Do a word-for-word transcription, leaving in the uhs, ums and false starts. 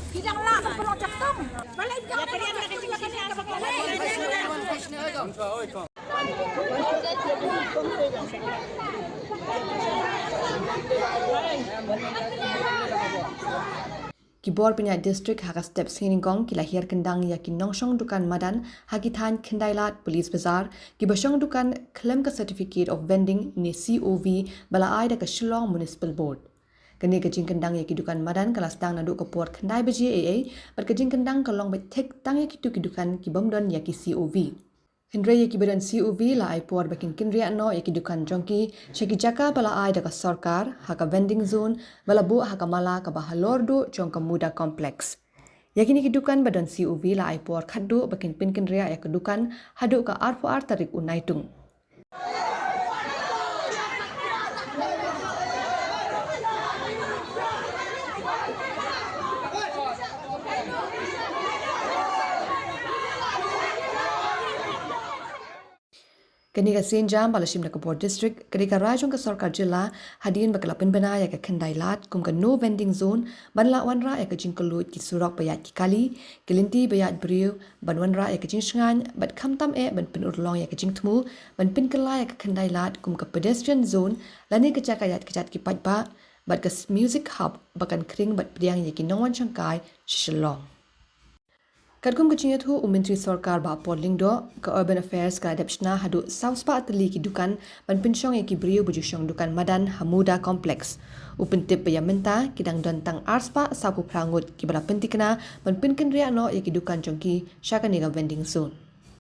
Ki bor pynïaid district ha ka step sngi nyngkong ki la hiar kyndang ïa ki nongshong dukan madan ha ki thaiñ Khyndailad Police Bazar, ki ba shong dukan khlem ka Certificate of Vending ne C O V ba la ai da ka Shillong Municipal Board. Kane ka jingkyndang ïa ki dukan madan ka la sdang naduh ka por khyndai baje eiei, bad ka jingkyndang ka long beit thik tang ïa kito ki dukan ki bym don ïa ki C O V. Hynrei ïa ki ba don C O V la ai por ba kin kynriah noh ïa ki dukan jong ki sha ki jaka ba la ai da ka sorkar ha ka vending zone ba la buh ha ka mala kaba halor duh jong ka Muda Complex. Ïa kine ki dukan ba don C O V la ai por khatduh ba kin pynkynriah ïa ka dukan haduh ka arphew ar tarik u Naitung. Kane ka sienjam ba la shim da ka bor district, ka dei ka rai jong ka sorkar jylla, hadien ba ka la pynbna ïa ka Khyndailad kum ka no vending zone, ban lah wanrah ïa ka jingkylluid ki surok ba ïaid ki kali, ki lynti ba ïaid briew, ban wanrah ïa ka jingshngaiñ, bad khamtam eh ban pynurlong ïa ka jingthmu ban pynkylla ïa ka Khyndailad kum ka pedestrian zone, lane ka jaka ïaid kjat ki paidbah, bad ka s-, music hub ba kan khring bad pdiang ïa ki nongwan shangkai sha Shillong. Katkum ka jingïathuh u Myntri Sorkar Bah Paul Lyngdoh, ka Urban Affairs ka la dep shna haduh saw spah tylli ki dukan ban pynshong ïa ki briew ba ju shong dukan madan ha Muda Complex. U pyntip ba ïa mynta ki dang don tang ar spah sawphew phra ngut ki ba la pyntikna ban pynkynriah noh ïa ki dukan jong ki sha kane ka vending zone.